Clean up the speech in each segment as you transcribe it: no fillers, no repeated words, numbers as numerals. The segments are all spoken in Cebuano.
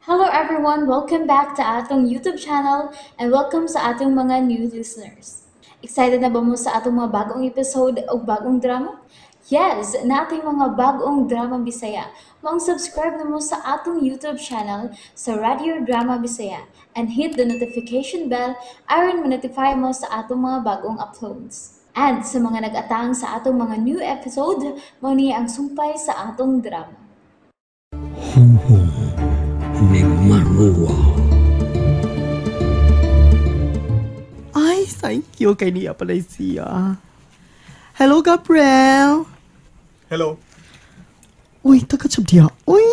Hello everyone! Welcome back to atong YouTube channel and welcome sa atong mga new listeners. Excited na ba mo sa atong mga bagong episode o bagong drama? Yes! Nating mga bagong drama Bisaya. Maong subscribe na mo sa atong YouTube channel sa Radio Drama Bisaya and hit the notification bell aron ma-notify mo sa atong mga bagong uploads. And sa mga nag-atang sa atong mga new episode, mao ni ang sumpay sa atong drama. Hunghong ni Marua. Ay, thank you kay niya pala siya. Hello, Gabriel. Hello. Uy, tagad sa diya. Uy,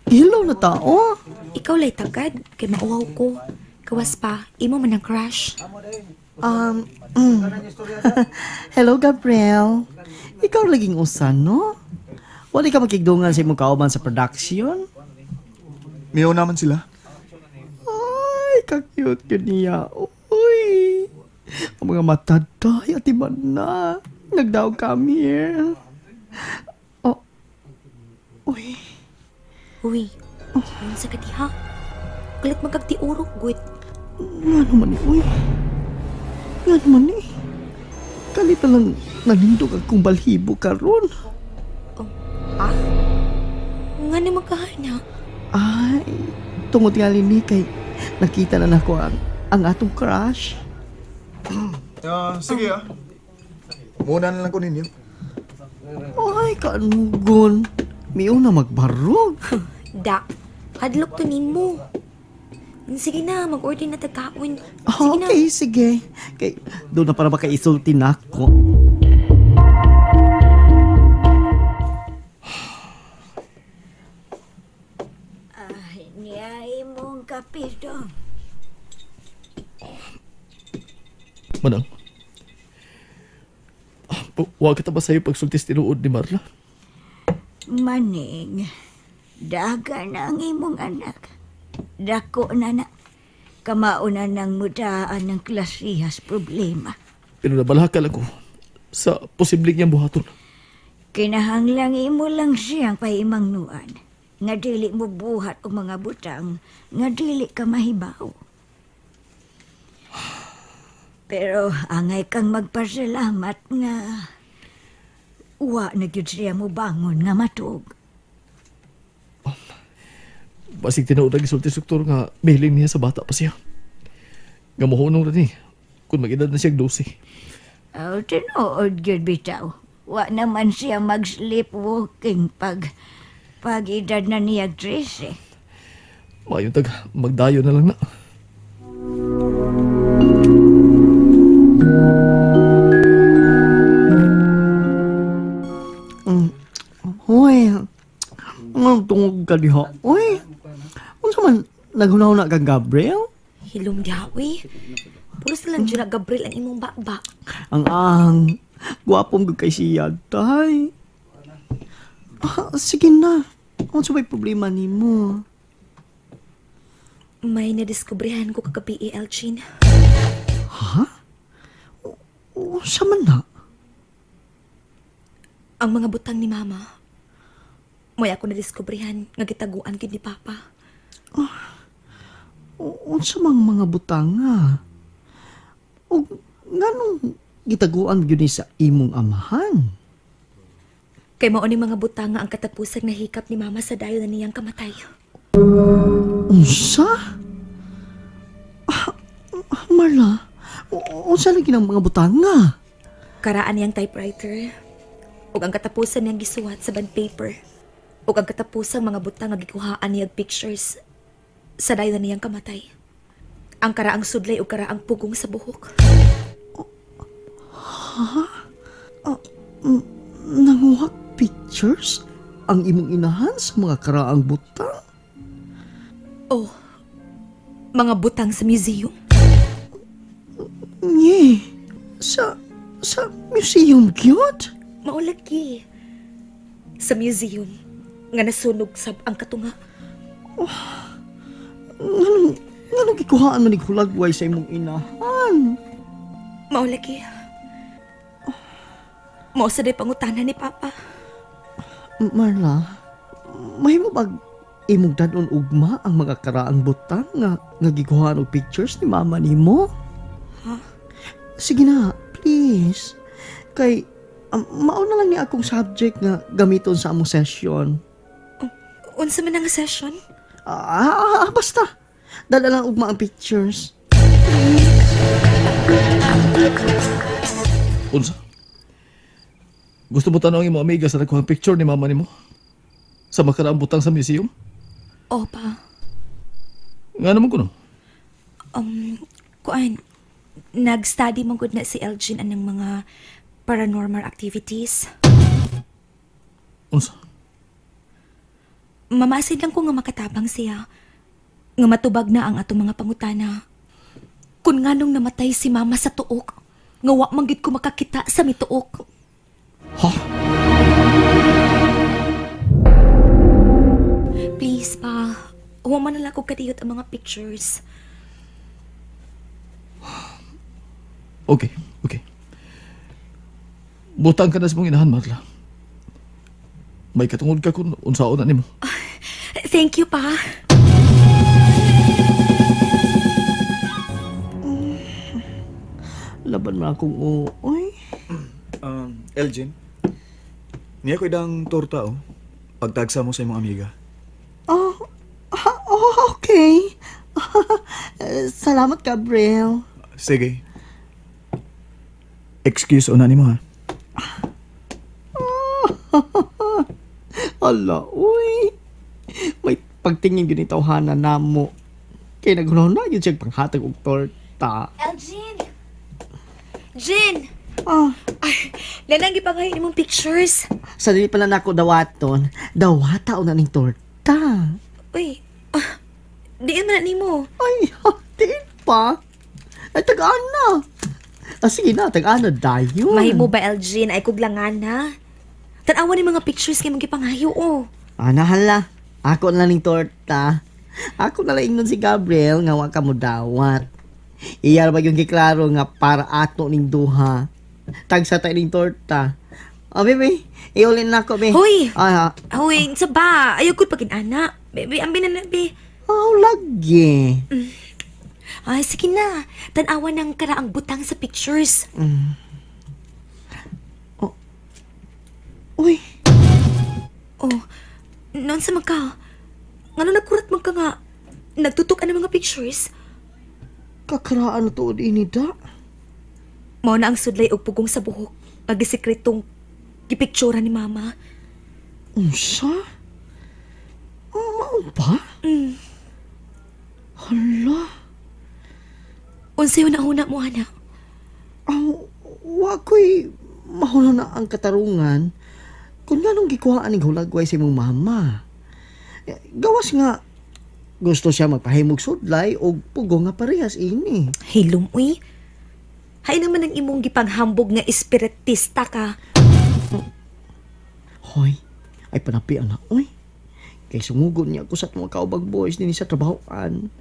hello na tao. Ikaw lay tagad, kay mauwaw ko. Kawas pa, imo man ang crush. Hello, Gabriel. Ikaw laging usan, no? Wala ka makigdungan sa imong kauban sa production? Miyaw naman sila. Ay, ka-cute yun niya. Uy, ang mga mata day, ati man na. Nagdaog kami here. Oh, uy. Uy, yun sa katiha. Galit magkagtiurok, good. Nga naman eh, uy. Nga naman eh. Kalit na lang nalindog akong balhibo karon. Oh, ah? Nga naman kahana. Ay, tungod nga ni kay nakita na nako ang atong crush. Sige ah. Muna na lang ko ninyo. Ay, kaanugon. Miyo na magbarog. Da, hadlok to nimo. Sige na, mag-order na tagkaon. Sige na. Okay, sige. Kay, doon na para makaisulti na ako. Ay, niya imong kape dong. Manang, huwag ka ba sa'yo pagsultis tinuod ni Marla? Maning, daga na ang imong anak. Dako na na. Kamauna nang mudaan ng klasihas problema. Pero nabalaka lang ko sa posibleng niyang buhaton. Kinahanglang imo lang siyang paimangnuan. Nga dili mo buhat o mga butang, nga dili ka mahibaw. Pero angay kang magpasalamat nga uwa na gyud siya mo bangon nga matug. Basig tinuod ang gisulti struktur nga mihiling niya sa bata pa siya. Nga mohunong rin eh, kung mag-edad na siyang 12. Oh, tinuod gyud bitaw. Wa naman siya mag-sleepwalking pag edad na niya 13. Mayong tag, magdayo na lang na. Hoy, anong tungog ka diha? Uy, unsa man naghunahuna kang Gabriel? Hilom diha, uy. Pulos na lang dyan na Gabriel ang imong baba. Ang gwapong gud kay siya, tay. Ah, sige na. Unsa may problema nimo? May nadiskubrehan ko kagabi, Elgin. Ha? Unsa man na? Ang mga butang ni Mama. May ako nadiskubrehan nga gitaguan gid ni Papa. Unsa mang mga butang nga? O nganong gitaguan gyud ni sa imong amahan? Kay mao ni mga butang nga ang katapusang nahikap ni Mama sa dayon na niyang kamatay. Unsa? Marla, unsa lagi ng mga butang nga? Karaan niyang typewriter. Ug ang katapusan niyang gisuwat sa bond paper. Ug ang katapusang mga butang nga gikuhaan niyang pictures sa dayon na niyang kamatay. Ang karaang sudlay ug karaang pugong sa buhok. Ha? Nanguha pictures ang imong inahan sa mga karaang butang? Oh, mga butang sa museum? Nye, sa museum gyud? Maulagi. Sa museum nga nasunog sab ang katunga. Oh, nganong gikuhaan man ni hulagway sa imong inahan? Maulagi. Mao sa day pangutana ni Papa. Marla, mahimo bag Imong danon ugma ang mga karaang butang nga gikuhaan og pictures ni mama nimo. Ha? Sige na, please. Kay mao na lang ni akong subject nga gamiton sa among session. Unsa man ang session? Basta. Dala lang ugma ang pictures. Unsa? Gusto mo tanong imong amiga sa nagkuhang picture ni mama nimo? Sa makaraang butang sa museum? Opa. Nga naman ko no? Kuan, nag-study mo gud na si Elgin anang mga paranormal activities. Unsa? Mamasid lang ko nga makatabang siya. Nga matubag na ang atong mga pangutana. Kun nganong namatay si mama sa tuok, nga wa man gid ko makakita sa mituok. Ha? Please pa, huwag man na lang ko kadiyot ang mga pictures. Okay, okay. Butang ka na sa mong inahan, Marla. May katungod ka kung unsaon na nimo. Thank you, pa. Laban man akong uoy. Elgin, niya ko idang torta, oh. Pagtagsa mo sa imong amiga. Oh, okay. Salamat, Gabriel. Sige. Excuse una nimo, ha? Ala, uy. May pagtingin yun itawhana na mo. Kaya nagunaw na yun siyang panghatag og torta. Elgin! Jin! Ah. Ay, lalang gipangayon imong pictures. Sa dili pala nako dawaton. Dawata una ning torta. Uy, diin man na nimo. Ay, diin pa. Ay, tagaan na. Sige na, tagaan na dayon. Mahimo ba, Elgin? Ay, kuglangan na. Tanawa ni mga pictures kay mong gipangayo, oh. Nahala. Ako na ning torta. Ako na lang ingnon si Gabriel nga wa ka mo dawat. Iyar ba yung giklaro nga para ato ning duha. Tagsa tayo ning torta. Oh, baby, iulin na ako, baby. Hoy! Ay, Hoy, sa ba? Ayaw ko pag-inana. Baby, ambi na na, baby. Oh, lagi. Ay, sige na. Tanawa ng karaang butang sa pictures. Oh. Uy. Oh, noon sa magka. Ngano nagkurat magka nga? Nagtutok ang mga pictures? Kakaraan na tuod ini da. Mao na ang sudlay og pugong sa buhok. Pag-isikretong gipictura ni mama. Unsa? Mao ba? Mm. Hala. Unsa yung nahuna mo, anak? Aw, wa ko'y mahuna na ang katarungan kung nganong gikuhaan ning hulagway sa imong mama. Gawas nga, gusto siya magpahimog sudlay o pugong nga parehas ini. Hilom, uy. Hay naman ang imong gipanghambog nga espiritista ka. Hoy, ay panapi na, uy. Kay sumugon niya ako sa mga kaubag boys din sa trabahoan.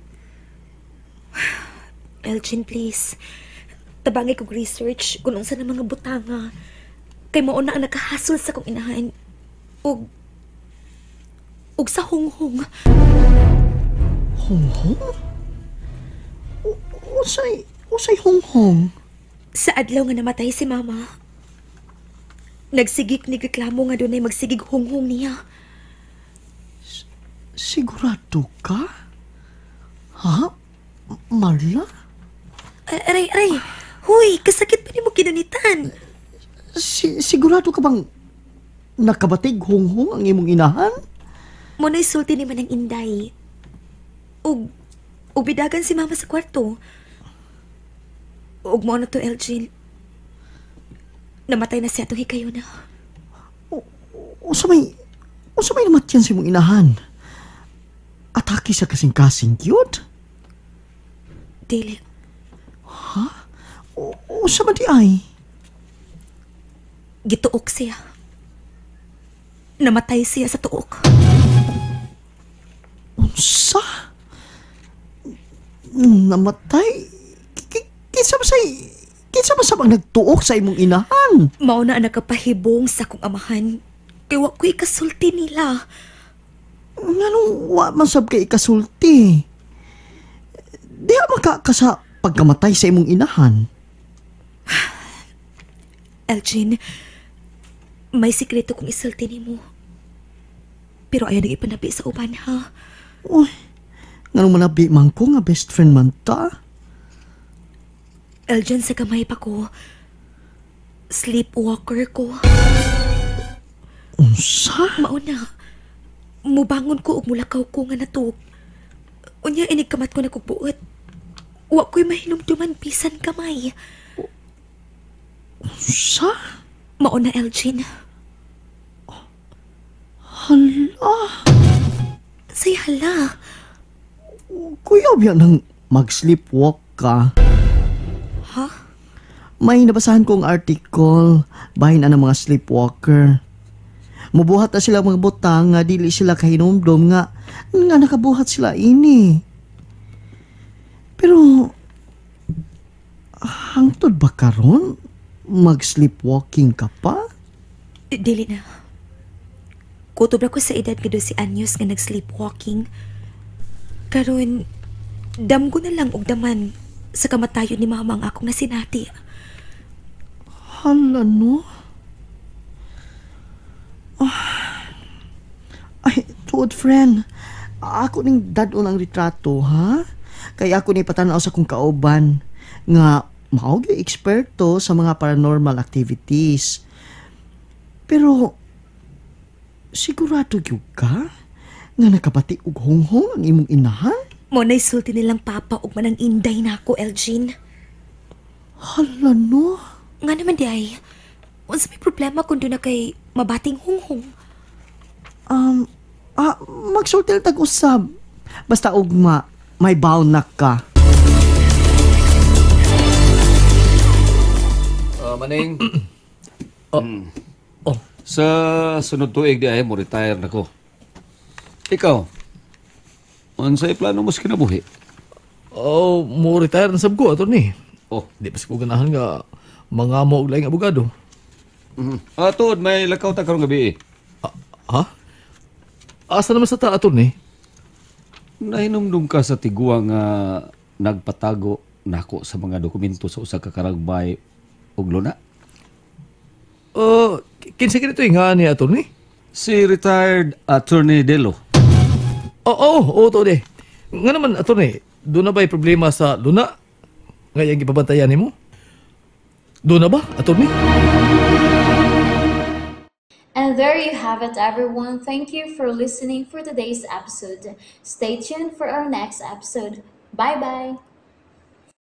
Elgin, please. Tabangay kog research kung unsa na mga butanga. Kay mao na ang nakahasol sa kong inahan. Ug sa hunghong. Hunghong? Usay hunghong? Sa adlaw nga namatay si mama, nagsigik ni reklamo nga dunay magsigig hunghong niya. Sigurado ka? Ha? Marla? Aray, aray! Huy, kasakit pa ni mo kinunitan. Sigurado ka bang nakabatig hunghong ang imong inahan? Muna'y sulti ni Manang Inday. Ug bidagan si mama sa kwarto. Ug mo na to, Elgin. Namatay na siya itong hikayo na. Usa may namatyan sa imong inahan? Atake sa kasing-kasing cute? Dili. Ha? Usa man di ay? Gituok siya. Namatay siya sa tuok. Unsa? Namatay? Kinsa ba sa bang nagtuok sa imong inahan? Mao na ang nakapahibong sa akong amahan. Kay wa ko'y kasulti nila. Nganong wa man sab kay ikasulti? Diha man ka sa pagkamatay sa imong inahan. Elgin, may sikreto kong isulti nimo. Pero ayaw nang ipanabi sa uban, ha? Uy, nganong manabi man ko nga best friend man ta? Elgin, sa gamay pa ko, sleepwalker ko. Unsa? Mauna, mubangon ko og mulakaw ko nga natug. Unya, inigkamat ko na kog buot. Wa ko'y mahinumduman bisan kamay. Unsa? Mauna, Elgin. Hala. Say hala. Kuya, biya nang mag-sleepwalk ka. Ha? May nabasahan kong article bahin ang mga sleepwalker. Mubuhat na sila mga butang nga dili sila kahinumdom nga nga nakabuhat sila ini. Pero hangtod ba karon mag-sleepwalking ka pa? Dili na. Kutob ra ko sa edad nga 12 anyos nga nag-sleepwalking. Karon, damgo na lang og daman sa kamatayon ni mama ang akong nasinati. Hala no. Ah. Ay, tuod friend. Ako ning dad-on ang retrato, ha? Kay ako ni patanaw sa kong kauban nga mao gyud eksperto sa mga paranormal activities. Pero sigurado gyud ka nga nakabati og honghong ang imong inahan? Mo na'y sulti nilang papa og manang inday nako, Elgin. Hala no. Nga naman di ay, unsa may problema kung doon na kay mabating hunghong? Magsulti tag usab. Basta ugma, may bound na ka. Maning. Oh. Sa sunod tuig di ay mo retire na ko. Ikaw, unsay plano mo sa kinabuhi? Oh, mo retire na sab ko, attorney. Oh. Di pa ko ganahan nga mga mo og laing abogado. Ah, tuod, may lakaw ta karong gabi eh. Ha? Asa naman sa ta, attorney? Nahinumdum ka sa tiguang nga nagpatago nako sa mga dokumento sa usa ka karagbay ug luna? Kinsa kini to nga ni attorney? Si retired Attorney Delo. Oo, oo, to de. Nga naman, attorney, doon na ba'y problema sa luna? Nga yung gipabantayan nimo? Doon na ba, attorney? And there you have it, everyone. Thank you for listening for today's episode. Stay tuned for our next episode. Bye-bye!